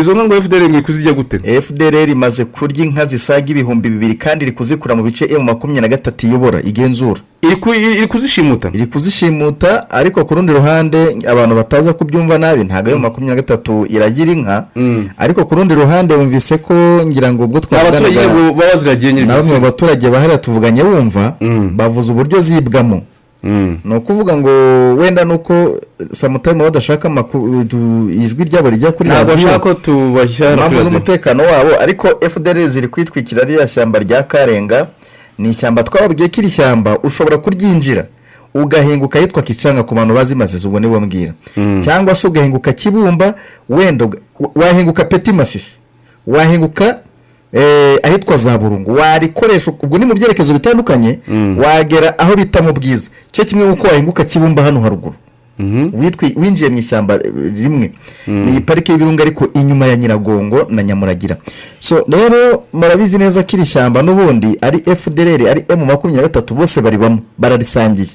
Izo nka ngo FDLR ngo kuzijya gute? FDLR imaze kurya inka zisaga 2000 kandi iri kuzikura mu bice M23 iyobora, igenzura. Iri kuzishimuta. Iri kuzishimuta, ariko ku rundi ruhande abantu bataza kubyumva nabi, ntabwo M23 iragira inka. Ariko ku rundi ruhande wumvise ko, ngira ngo ubwo Ni abaturage twavuganaga ngo baba baziragiye nyine. na bamwe mu baturage bahariya tuvuganye, wumva bavuze uburyo zibwamo. Ni ukuvuga ngo wenda nuko sometime badashaka amakuru, ijwi ryabo rijya kuri Ntabwo radiyo. bashaka ko tubashyira hano Impamvu kuri radiyo. z'umutekano wabo. Ariko FDLR ziri kwitwikira ririya shyamba rya Karenga. Ni ishyamba twababwiye ko iri shyamba ushobora kuryinjira ugahinguka ahitwa Kicanga, ku bantu bazi Masisi ubwo nibo mbwira, cyangwa se ugahinguka Kibumba, wenda wahinguka Petit Masisi, wahinguka ahitwa za Burungu, warikoresha ubwo ni mu byerekezo bitandukanye, wagera aho bita mu Bwiza, cyo kimwe nk'uko wahinguka Kibumba hano haruguru. Winjiye mu ishyamba rimwe, ni iyi parike y'Ibirunga ariko inyuma ya Nyiragongo na Nyamuragira. So rero murabizi neza ko iri shyamba n'ubundi ari FDLR, ari M23, bose baribamo, bararisangiye.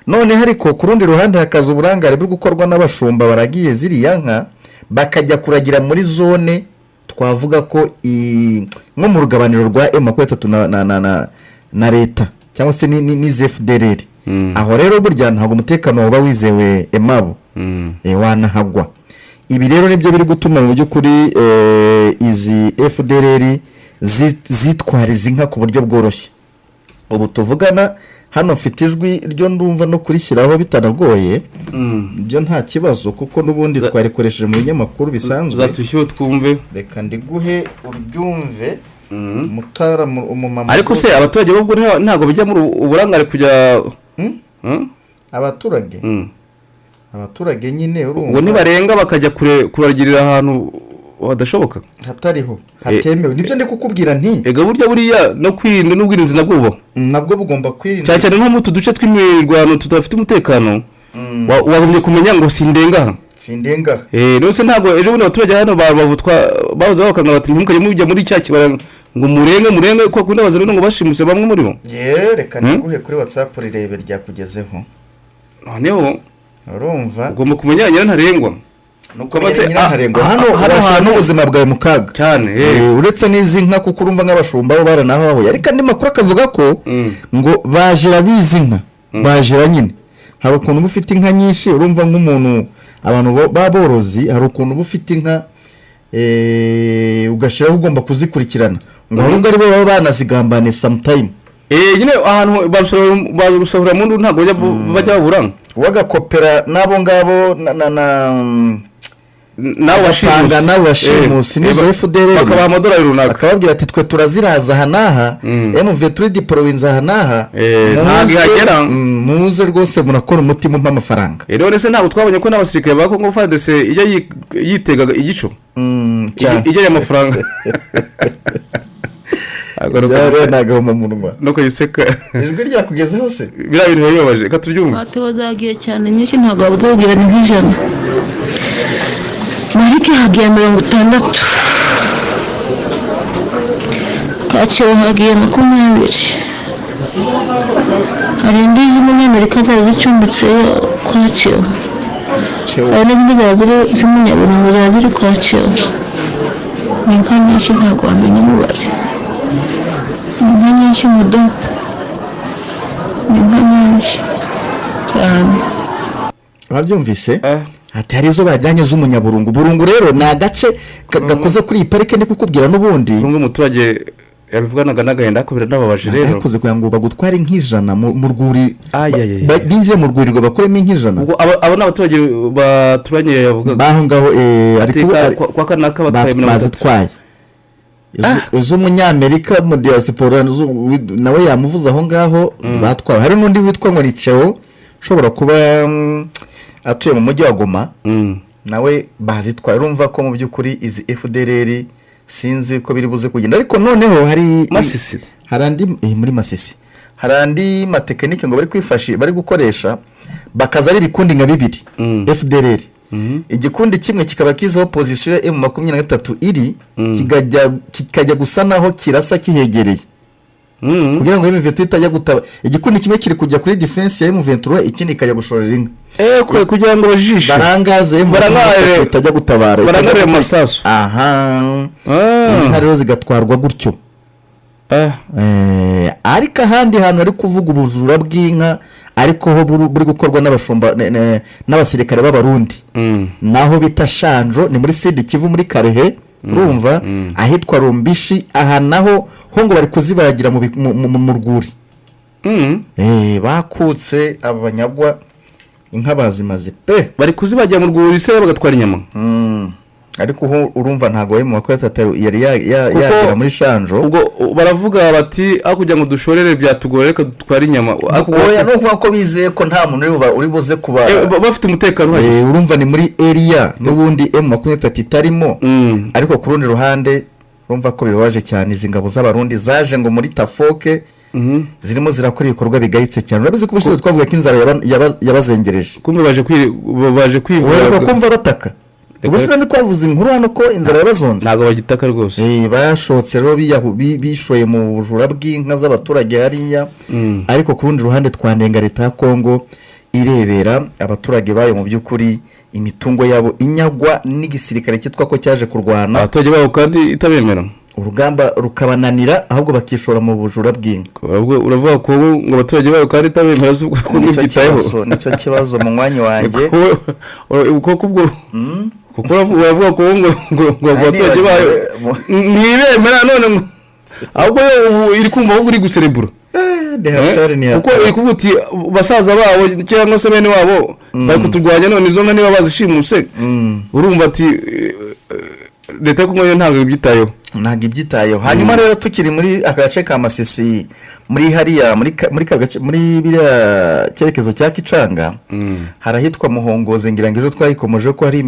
Noneho ariko ku rundi ruhande hakaza uburangare buri gukorwa n'abashumba baragiye ziriya nka, bakajya kuragira muri zone twavuga ko nko mu rugabaniro rwa M23 na leta cyangwa se n'izi FDLR. Aho rero burya ntabwo umutekano waba wizewe emabo. Wanahagwa. Ibi rero nibyo biri gutuma mu by'ukuri izi FDLR zitwara izi nka ku buryo bworoshye. Ubu tuvugana hano mfite ijwi ryo, ndumva no kurishyiraho bitanagoye, ibyo nta kibazo kuko n'ubundi twarikoresheje mu binyamakuru bisanzwe. Uzatushyireho twumve. Reka ndiguhe uryumve, mutara umumama. Ariko se abaturage bo ubwo ntabwo bijya muri uburangare kujya? Hmm? Abaturage? Abaturage nyine Ubwo urumva nibarenga bakajya kure kuragirira ahantu hadashoboka, hatariho, hatemewe, nibyo ndi kukubwira nti Ega burya buriya no kwirinda n'ubwirinzi nabwo bubaho. Nabwo bugomba kwirinda. Cyane cyane nko mu tu duce tw'imirwano tudafite umutekano, wagombye kumenya ngo sindenga aha. Sindenga. Nose ntabwo ejo bundi abaturage hano ba Rubavu bahoze bakanga bati: "Ntimukajye mujya muri cya kibaya ngo murenge murenge," kuko kundi abazarendo ngo bashimuse bamwe muri bo. Ye, reka ndiguhe kuri WhatsApp, rirebe ryakugezeho. Noneho Urumva, ugomba kumenya nyirantarengwa. Ni ukumenya nyirantarengwa. Hano Hano hano washyira n'ubuzima bwawe mu kaga. Cyane. Uretse n'izi nka, kuko urumva nk'abashumba bo baranahahuye, ariko andi makuru akavuga ko ngo bajera bizi nka bajera nyine. Hari ukuntu uba ufite inka nyinshi, urumva nk'umuntu, abantu b'aborozi, hari ukuntu uba ufite inka ugashyiraho ugomba kuzikurikirana, ngo ahubwo aribo baba banazigambaniye sometime. Nyine ahantu barusahura mu ndu ntabwo bajya babura. Wagakopera n'abo ngabo na Nabo bagapanga bashimusi. N'abo bashimusi n'izo FDLR. Bakabaha amadolari runaka. Akababwira ati: "Twe turaziraza aha n'aha, MV turi deployinze aha n'aha, Ntabwo ihagera. Muze rwose murakora umutima, umpa amafaranga." Rero se ntabwo twabonye ko n'abasirikare ba Kongo FARDC ijya yitega igico Cyane. Ijya amafaranga? Byari ni agahomamunwa. No kuyiseka. Ijwi ryakugezeho se? Biriya bintu biba bibabaje, reka turyumve. Batebo zagiye cyane nyinshi, ntabwo wabuze kugira ni nk'100. Marike hagiye 60, Kacyiru hagiye 20, hari indi y'umunyamerika zari zicumbitse kwa Cyo, hari n'izindi zari ziri z'umunyaburungu zari ziri kwa Cyo. Ni inka nyinshi, ntabwo wamenya umubare. Ni inka nyinshi mudo, ni inka nyinshi cyane. Wabyumvise? Ati hari izo bajyanye z'umunyaburungu. Burungu rero ni agace gakoze kuri iyi parike ndi kukubwira n'ubundi. N'ubwo umuturage yabivuganaga n'agahinda, ariko biranababaje rero. Yakoze kugira ngo bagutware nk'ijana mu rwuri, Ay, ay, ay. Binjire mu rwuri ngo bakuremo nk'ijana. Ubwo abo ni abaturage baturanye yavugaga. Baho ngaho ari Ati, kwa kanaka batwaye 30. Bazitwaye. Iz'umunyamerika mu diaspora nawe yamuvuze aho ngaho zatwawe. Hari n'undi witwa ngo ni Ceo, ushobora kuba atuye mu mujyi wa Goma, nawe bazitwaye. Urumva ko mu by'ukuri izi FDLR sinzi ko biri buze kugenda, ariko noneho hari Masisi. Hari andi muri Masisi, hari andi matekinike ngo bari kwifashi, bari gukoresha, bakaza ari ibikundi nka bibiri. FDLR, igikundi kimwe kikaba kiziho position ya M23 iri, kikajya gusa naho kirasa kihegereye. Kugira ngo M23 itajya gutaba. Igikundi kimwe kiri kujya kuri defense ya M23, ikindi ikajya gushorera inka. Kugira ngo bajishe. Barangaze M23 itajya gutabara. Barangarire mu masasu. Aha. Inka rero zigatwarwa gutyo. Ariko ahandi hantu hari kuvuga ubujura bw'inka, ariko ho buri gukorwa n'abashumba n'abasirikare b'Abarundi, naho bita Shanjo, ni muri Sud Kivu, muri Karehe, urumva ahitwa Rumbishi. Aha naho ho ngo bari kuzibagira mu rwuri. Bakutse aba banyagwa inka bazimaze pe. Bari kuzibagira mu rwuri se bagatwara inyama? Ariko ubu urumva ntabwo bari mu 30 yari Kuko yagera muri Shanjo. Ubwo baravuga bati: "Aho kugira ngo dushorere byatugora, reka dutware inyama." Ariko Oya, ni ukuvuga ko bizeye ko nta muntu uri buze kuba bafite umutekano uhagije. Urumva ni muri area n'ubundi M23 itarimo. Ariko ku rundi ruhande urumva ko bibabaje cyane, izi ngabo z'Abarundi zaje ngo muri tafoke zirimo zirakora ibikorwa bigayitse cyane. Urabizi ko ubushize twavuga ko inzara yabazengereje. Kumbe baje kwivura. Uheruka kumva bataka ubushize ntitwavuze inkuru hano ko inzara yabazonze? Ntabwo bagitaka rwose. Bashotse rero bishoye mu bujura bw'inka z'abaturage hariya. Ariko ku rundi ruhande twanenga leta ya Kongo irebera abaturage bayo, mu by'ukuri imitungo yabo inyagwa n'igisirikare cyitwa ko cyaje kurwana abaturage babo kandi itabemera. Urugamba rukabananira, ahubwo bakishora mu bujura bw'inka. Uravuga ko ngo abaturage bayo kandi itabemera, si ubwo ko Nicyo ntibyitayeho? kibazo, nicyo kibazo mu mwanya wanjye. Kuko ubwo kuko uravuga ko ngo abaturage bayo ntibemera, none ngo ahubwo yo ubu iri kumva ahubwo uri guserebura. Ni hatari, ni Kuko hatari. iri kuvuga uti basaza babo cyangwa se bene wabo bari kuturwanya, none izo nka niba bazishimuse, urumva ati leta yo Kongo yo ntabwo ibyitayeho. Ntabwo ibyitayeho. Hanyuma rero tukiri muri aka gace ka Masisi, muri hariya muri ka gace, muri biriya cyerekezo cya Kicanga, hari ahitwa Muhongoze. Ngira ngo ejo twayikomoje ko hari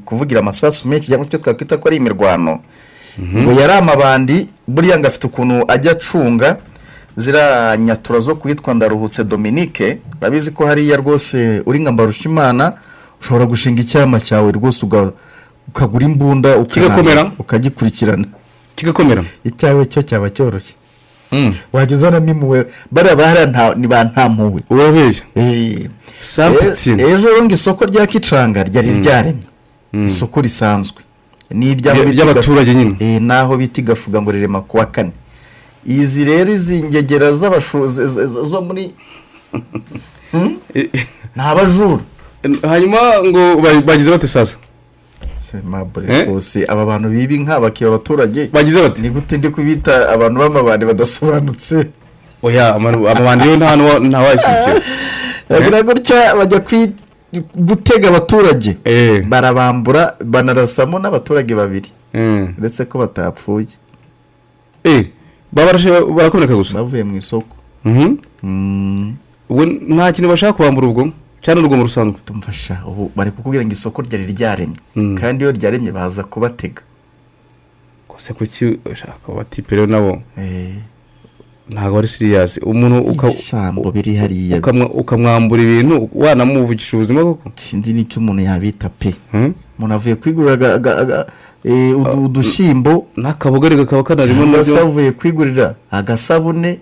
kuvugira amasasu menshi, cyangwa se icyo twakwita ko ari imirwano. Ngo yari amabandi buriya, ngo afite ukuntu ajya acunga ziriya nyatura zo kuwitwa Ndaruhutse Dominique. Urabizi ko hariya rwose uri nka Mbarushimana ushobora gushinga icyama cyawe rwose, ukagura imbunda Kigakomera? ukagikurikirana. Kigakomera. Icyawe cyo cyaba cyoroshye, wajya uzanamo impuhwe. Bariya bahariya ni ba nta mpuhwe. Urabeshya. Sampitsi. Ejo rero ngo isoko rya Kicanga ryari ryaremye, isoko risanzwe ni iry'aho bita Ry'abaturage nyine. Naho bita Igashuga, ngo rirema kuwa kane. Izi rero, izi ngegera z'abashu zo muri ni abajura. Hanyuma ngo bagize bate sasa? Semabure. Eh? Rwose aba bantu biba inka bakiba abaturage. Bagize bate? Ni gute ndi kubita abantu b'amabandi badasobanutse? Oya, amabandi yo nta ntawayashyigikira. Bagira gutya bajya gutega abaturage, barabambura, banarasamo n'abaturage babiri, uretse ko batapfuye. Babarashe barakomereka gusa. Bavuye mu isoko. Ubwo nta kintu bashaka kubambura ubwo cyane, urugomo rusanzwe. Tumfasha, ubu bari kukubwira ngo isoko ryari ryaremye, kandi iyo ryaremye baza kubatega. Kose kuki ushaka abatipe rero nabo ntabwo ari serious umuntu Ibisambo biri hariya. Ukamwambura ibintu, wanamuvugisha ubuzima koko. Sinzi n'icyo umuntu yabita pe. Umuntu avuye kwigurira udushyimbo n'akabugari kakaba kanarimo cyangwa se nabyo. avuye kwigurira agasabune,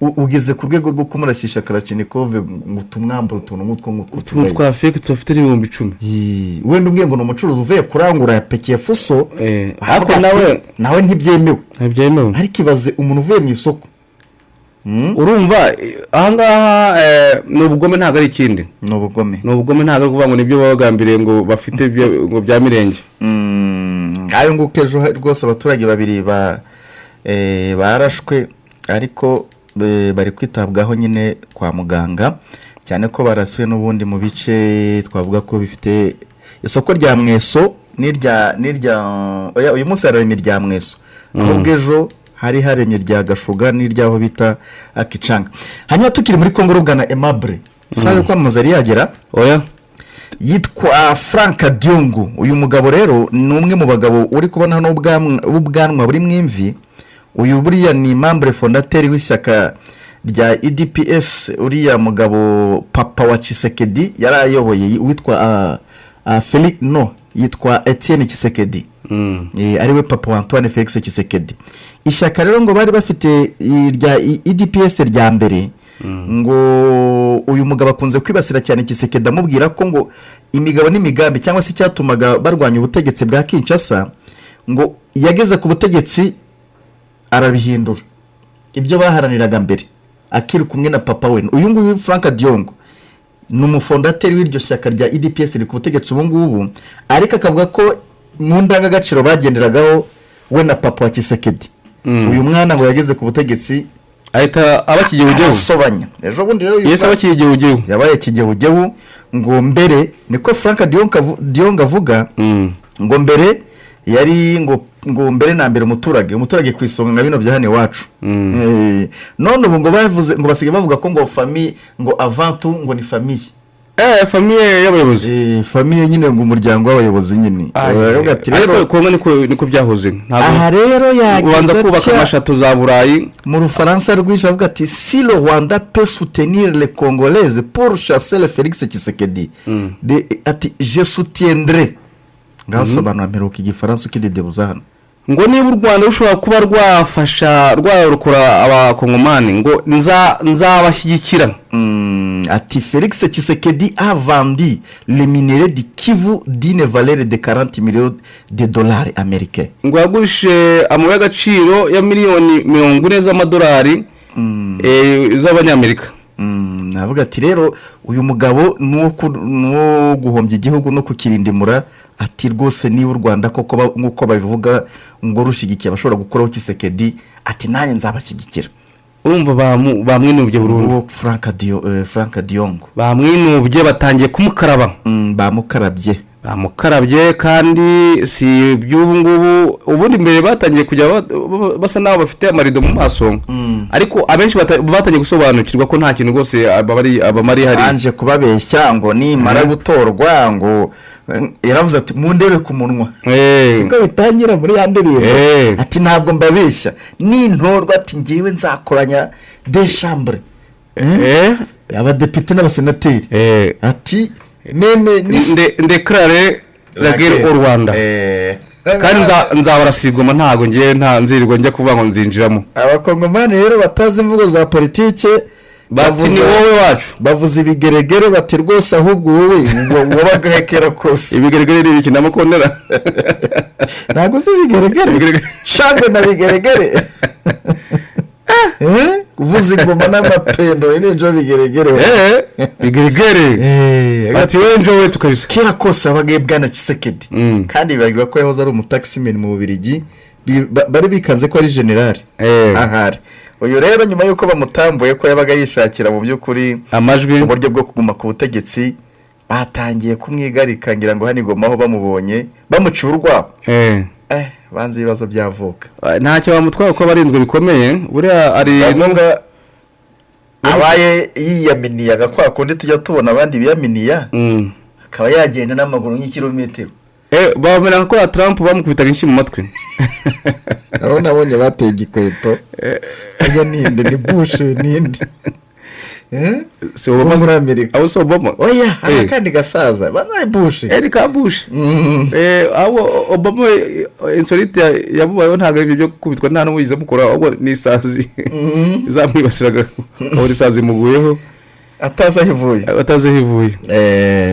ugeze ku rwego rwo kumurashisha karacinikove ngo tumwambure utuntu nk'utwo ngutwo. Utuntu twa fake tudafite n'10,000. Yee, wenda umbwiye ngo ni umucuruzi uvuye kurangura yapekiye fuso, ariko avuga ati, nawe nawe ntibyemewe. Ntibyemewe. Ariko ibaze umuntu uvuye mu isoko. Urumva ahangaha ni ubugome, ntabwo ari ikindi. Ni ubugome. Ni ubugome, ntabwo ari ukuvuga ngo nibyo baba bagambiriye ngo bafite ngo bya mirenge. Ngayo nguko, ejo rwose abaturage babiri barashwe, ariko bari kwitabwaho nyine kwa muganga, cyane ko barasiwe n'ubundi mu bice twavuga ko bifite isoko rya Mweso n'irya oya, uyu munsi hararemye irya Mweso, ahubwo ejo hari haremye irya Gashuga n'iryaho bita Akicanga. Hanyuma tukiri muri Kongo, rugana Aimable, isaha yo kwamamaza yari yagera. Oya. Yitwa Frank Diongo. Uyu mugabo rero ni umwe mu bagabo uri kubona hano w'ubwanwa buri mu imvi. Uyu buriya ni membre fondateur w'ishyaka rya UDPS. Uriya mugabo papa wa Tshisekedi yari ayoboye, witwa Felix, no, yitwa Etienne Tshisekedi. Ariwe papa wa Antoine Felix Tshisekedi. Ishyaka rero ngo bari bafite irya UDPS rya mbere, ngo uyu mugabo akunze kwibasira cyane Tshisekedi, amubwira ko ngo imigabo n'imigambi cyangwa se icyatumaga barwanya ubutegetsi bwa Kinshasa, ngo yageze ku butegetsi arabihindura, ibyo baharaniraga mbere akiri kumwe na papa we. Uyu nguyu Frank Diongo ni umufondateri w'iryo shyaka rya UDPS riri ku butegetsi ubu ngubu, ariko akavuga ko mu ndangagaciro bagenderagaho we na papa wa Tshisekedi, uyu mwana ngo yageze ku butegetsi ahita aba kigeugeu. Arasobanya. Ejo bundi rero uyu Yese aba kigeugeu. Yabaye kigeugeu. Ngo mbere, niko Frank Diongo avuga, ngo mbere yari ngo mbere na mbere umuturage ku isonga, nka bino bya hano iwacu. None ubu ngo bavuze ngo basigaye bavuga ko ngo famille, ngo avant tout ngo ni famille. Famille y'abayobozi. Famille nyine, ngo umuryango w'abayobozi nyine. Baravuga ati rero Ariko Kongo niko byahoze, ntabwo aha rero ubanza yagize kubaka atya ama châteaux za Burayi. Mu Rufaransa rwinshi avuga ati: "Si le Rwanda peut soutenir les Congolaises pour chasser le Félix Tshisekedi", ati: "Je soutiendrai." Ngaho sobanura, mperuka Igifaransa ukidedebuza hano. Ngo niba u Rwanda rushobora kuba rwafasha, rwarokora Abakongomani, ngo nzabashyigikira. Ati: "Félix Tshisekedi a vendu le minerai du Kivu d'une valeur de 40 millions de dollars américains." Ngo yagurishije amabuye y'agaciro ya miliyoni 40 z'amadolari z'Abanyamerika. Navuga ati rero uyu mugabo ni uwo guhombya igihugu no kukirindimura. Ati rwose niba u Rwanda koko nk'uko babivuga ngo rushyigikiye abashobora gukuraho Tshisekedi, ati nanjye nzabashyigikira. Urumva bamwinubye burundu. Uwo Frank Diongo. Bamwinubye, batangiye kumukaraba. Bamukarabye. Bamukarabye, kandi si iby'ubu ngubu. Ubundi mbere batangiye kujya basa n'aho bafite amarido mu maso, ariko abenshi batangiye gusobanukirwa ko nta kintu rwose abamari hari. Banje kubabeshya ngo nimara gutorwa, ngo yaravuze ati: "Mundebe ku munwa." Siko bitangira muri ya ndirimbo. Ati: "Ntabwo mbabeshya, nintorwa", ati: "Ngewe nzakoranya deux chambres, abadepite n'abasenateri." Ati même ni Ndéclarer la guerre au Rwanda. Kandi nzabarasirwa, ntabwo ngewe nta nzirirwa njya kuvuga ngo nzinjiramo. Abakongomani rero batazi imvugo za politike bati ni wowe wacu. Bavuze ibigeregere, bati rwose ahubwo wowe wabagahekera kose. Ibigeregere ni ibiki? Ndamakondera. Ntabwo uzi ibigeregere? Ibigeregere. Shangwe na bigeregere. Kuvuza ingoma n'amapendo n'injo bigeregere. Bigeregere. Bati wowe njo we tukabisa. Kera kose wabaga bwana Tshisekedi. Kandi bibagirwa ko yahoze ari umutaximan mu Bubiligi. Bari bikaze ko ari generali. Ahari uyu rero, nyuma y'uko bamutambuye ko yabaga yishakira mu by'ukuri amajwi, uburyo bwo kuguma ku butegetsi, batangiye kumwigarika. Ngira ngo hano i Goma aho bamubonye bamuciye urwabo. Banze ibibazo byavuka. Ntacyo bamutwara kuko abarinzwe bikomeye buriya ari Bavuga abaye yiyaminiyaga kwa kundi tujya tubona abandi biyaminiya, akaba yagenda n'amaguru nk'ikirometero. Bamera nka kuriya Trump bamukubitaga inshyi mu matwi. Abo nabonye bateye igikweto ajya ninde? Ni Bush ninde? Si Obama? Wo muri Amerika. Abo si Obama? Oya, hari akandi gasaza bazaye Bush. Erika Bush. Abo Obama, insolite yamubayeho ntabwo ari ibyo byo gukubitwa, nta n'uwo yize mukora, ahubwo ni isazi izamwibasiraga, abona isazi imuguyeho atazi aho ivuye. Atazi aho ivuye.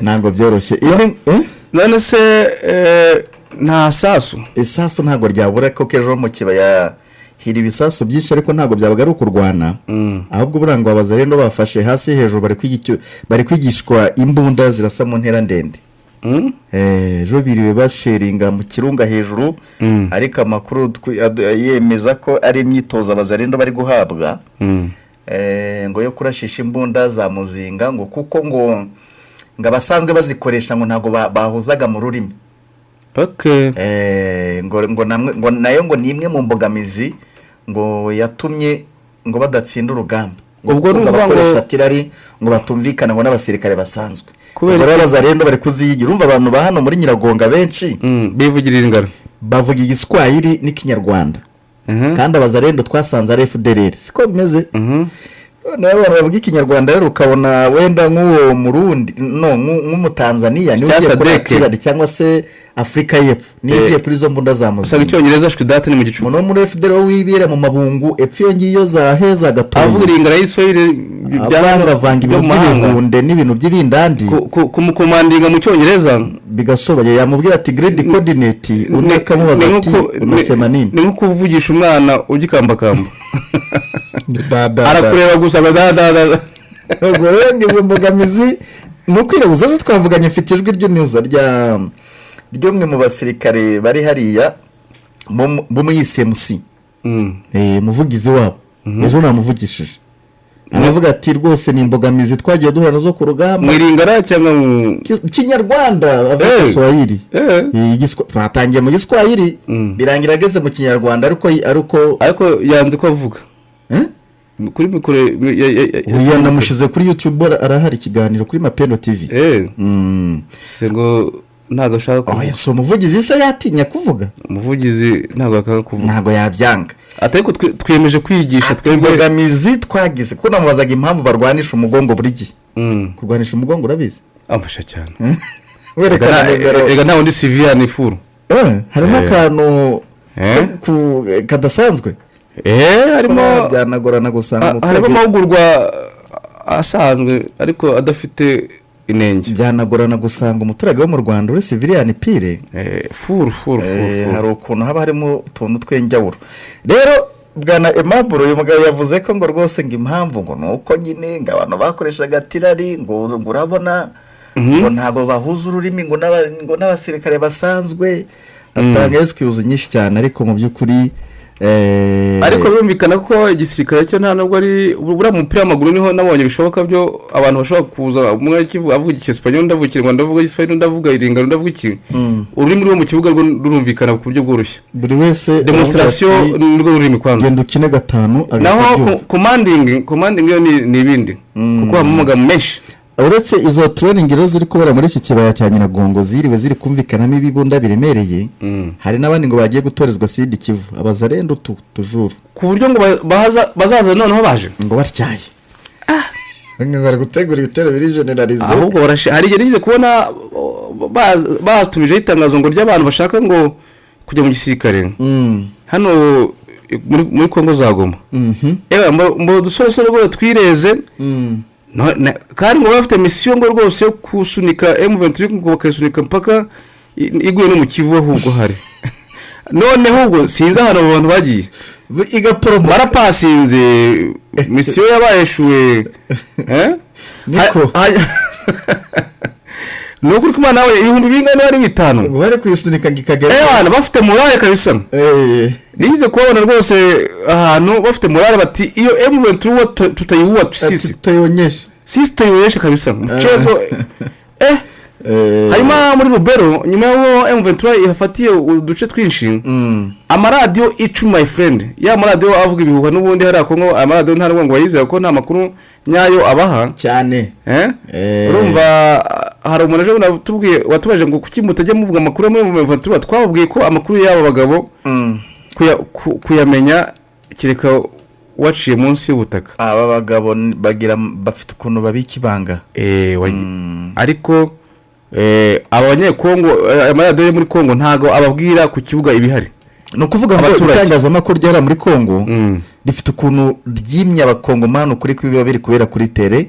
Ntabwo byoroshye. Iyo None se nta sasu? Isasu ntabwo ryabura, kuko ejo mu kibaya hira ibisasu byinshi, ariko ntabwo byabaga ari ukurwana, ahubwo burangwa abaza rero bafashe hasi hejuru, bari kwigishwa imbunda zirasa mu ntera ndende. Ejo biriwe basheringa mu kirunga hejuru, ariko amakuru yemeza ko ari imyitozo abazarendo bari guhabwa, ngo yo kurashisha imbunda za muzinga, ngo kuko ngo abasanzwe bazikoresha ngo ntabwo bahuzaga mu rurimi. Ngo nayo ngo ni imwe mu mbogamizi ngo yatumye ngo badatsinda urugamba, ngo Ubwo ni kuko ukuvuga ngo abakoresha artillerie ngo batumvikana ngo n'abasirikare basanzwe. Kubera Ubwo rero iki? abazarendo bari kuziyigira. Urumva abantu ba hano muri Nyiragongo benshi Bivugirira ingaro. bavuga Igiswahili n'Ikinyarwanda, kandi abazarendo twasanze ari FDLR, siko bimeze? Mhm. Noneho abantu bavuga Ikinyarwanda rero, ukabona wenda nk'uwo Murundi, no nk'Umutanzaniya niwe Cyangwa ugiye kuri SADC. Artillery, cyangwa se Afurika y'Epfo niyo igiye kuri izo mbunda za Usanga muzinga. Icyongereza shwidate ni mu gicuku. Umuntu wo muri FDLR wibera mu mabungu epfo iyo ngiyo za heza gatoya, Avuga Iringara y'Iswahili. Avangavanga byo ibintu mu mahanga. by'ibihunde n'ibintu by'ibindandi. Kumukomandinga mu Cyongereza bigasobanya. Yamubwira ati "Grid coordinate", undi akamubaza ni ati "Unasema nini?" Ni nko kuvugisha umwana ugikambakamba. Da, da, da. Arakureba gusa ngo da da da. Ubwo rero ngo izo mbogamizi ni ukwirabuza. Ejo twavuganye, mfite ijwi ry'imyuza ry'umwe mu basirikare bari hariya bo muri ICMC, umuvugizi wabo. Ejo namuvugishije, aravuga ati rwose ni imbogamizi twagiye duhura nazo ku rugamba. Mu Iringara cyangwa mu Kinyarwanda avuga, Swahili. Twatangiye mu Giswahili, birangira ageze mu Kinyarwanda, ariko Ariko yanze ko avuga Eh? kuri mikoro Oya, namushyize kuri YouTube, arahari, ikiganiro kuri Mapendo TV. Se ngo ntabwo ashaka kuvuga? Oya, si umuvugizi se yatinya kuvuga? Umuvugizi ntabwo akanga kuvuga. Ntabwo yabyanga. Ati ariko twiyemeje kwigisha Ati twebwe. Imbogamizi twagize, kuko namubazaga impamvu barwanisha umugongo buri gihe. Kurwanisha umugongo urabizi? Amfasha cyane. Werekana nimero. Rega nta wundi civilian full. Harimo akantu kadasanzwe. Harimo Byanagorana gusanga harimo umuturage amahugurwa asanzwe ariko adafite inenge. Byanagorana gusanga umuturage wo mu Rwanda uri civilian pure. Full full full. Full. Hari ukuntu haba harimo utuntu tw'injyawuro. Rero bwana Aimable, uyu mugabo yavuze ko ngo rwose ngo impamvu ngo ni uko nyine ngo abantu bakoreshaga artillery, ngo urabona ngo ntabwo bahuza ururimi ngo n'abasirikare basanzwe. Atanga excuse nyinshi cyane, ariko mu by'ukuri Ariko birumvikana ko igisirikare cyo nta nubwo ari buriya. Mu mupira w'amaguru niho nabonye bishoboka byo abantu bashobora kuza, umwe avuga Icyesipanyoli, undi avuga Ikinyarwanda, undi avuga Igiswahili, undi avuga Iringara, undi avuga iki. Ururimi rwo mu kibuga rwo rurumvikana ku buryo bworoshye. Buri wese Demonstration aravuga ati, ni rwo rurimi kwanza. "Genda ukine gatanu", agahita Naho abyumva. Commanding yo ni ibindi, kuko habamo amagambo menshi. Uretse izo training rero ziri kubera muri iki kibaya cya Nyiragongo, ziriwe ziri kumvikanamo ibibunda biremereye, hari n'abandi ngo bagiye gutorezwa Sud Kivu, abazarenda utu tujuru. Ku buryo ngo bazaza noneho baje ngo batyaye, bamwe bari gutegura ibitero biri généralisé. Ahubwo hari igihe nigeze kubona batumijeho itangazo ngo ry'abantu bashaka ngo kujya mu gisirikare hano muri Kongo za Goma. Ewe, mbo udusoresore rwose twireze. Kandi ngo bafite mission ngo rwose yo gusunika M23, ngo bakayisunika mpaka iguye no mu Kivu. Ahubwo hari noneho ubwo sinzi ahantu abo bantu bagiye. Igaporomo. Barapasinze, mission yabayeshuwe, eh? Niko. Ni ukuri kumana nawe, ibihumbi bingana ari 5. Ngo bari kuyisunika ngo ikagera. Ewana, bafite morale kabisa. Nigeze kubabona rwose ahantu bafite morale, bati iyo M23 tutaiua sisi. Tutayonyesha. Sisi tutaionyesha kabisa mchezo, eh. Hanyuma muri Rubero, nyuma y'aho M23 ihafatiye uduce twinshi, amaradiyo 10, my friend, ya maradiyo avuga ibihuha n'ubundi hariya Kongo, amaradiyo nta ngo bayizera ko nta makuru nyayo abaha. Cyane. Eh? Urumva hari umuntu ejo bundi watubwiye, watubaje ngo kuki mutajya muvuga amakuru yo muri M23. Twababwiye ko amakuru y'abo bagabo kuyamenya kereka waciye munsi y'ubutaka. Aba bagabo bagira, bafite ukuntu babika ibanga. Ariko aba banyekongo, amaradiyo yo muri Kongo ntago ababwira ku kibuga ibihari. Ni ukuvuga ngo Abaturage. itangazamakuru ryari muri Kongo rifite ukuntu ryimye Abakongomani ukuri kw'ibiba biri kubera kuri terrain.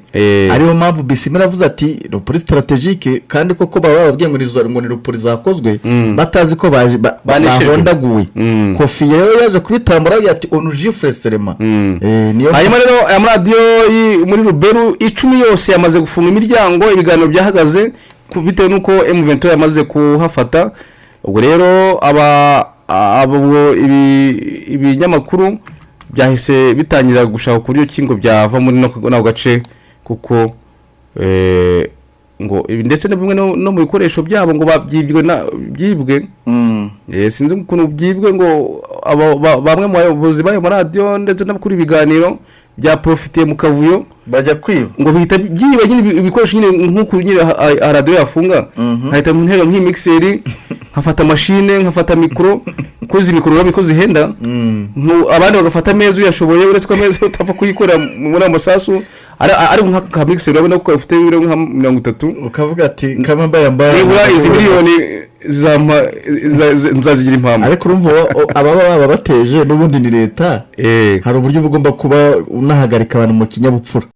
Ariyo mpamvu Bisimwa aravuze ati repli stratégique, kandi koko baba bababwiye ngo ni repli zakozwe, batazi ko baje Baneshejwe. bahondaguwe. Kofi rero yaje kubitambura, avuga ati on gifle serema. Niyo. Hanyuma rero aya maradiyo muri Ruberu 10 yose yamaze gufunga imiryango, ibiganiro byahagaze bitewe n'uko M23 yamaze kuhafata. Ubwo rero abo ibinyamakuru byahise bitangira gushaka uburyo ki ngo byava muri nako gace, kuko ngo ndetse na bimwe no mu bikoresho byabo ngo babyibwe byibwe. Sinzi ukuntu byibwe, ngo bamwe mu bayobozi b'ayo maradiyo ndetse n'abakora ibiganiro byaprofitiye mu kavuyo. Bajya kwiba. Ngo bihita byiba nyine ibikoresho nyine, nk'uku nyine radiyo yafunga, nkahita ntera nk'iyi mixer, nkafata machine, nkafata micro. Ko izi mikoro urabona ko zihenda. Abandi bagafata ameza uyashoboye, uretse ko ameza utapfa kuyikorera muri ayo masasu, ariko nka ka mixer urabona ko gafite ibiro nka 30. Ukavuga ati kama mbaye mbaye. Nibura izi miliyoni zampa nzazigira impamvu. Ariko urumva ababa baba bateje n'ubundi ni leta. Hari uburyo bugomba kuba unahagarika abantu mu kinyabupfura.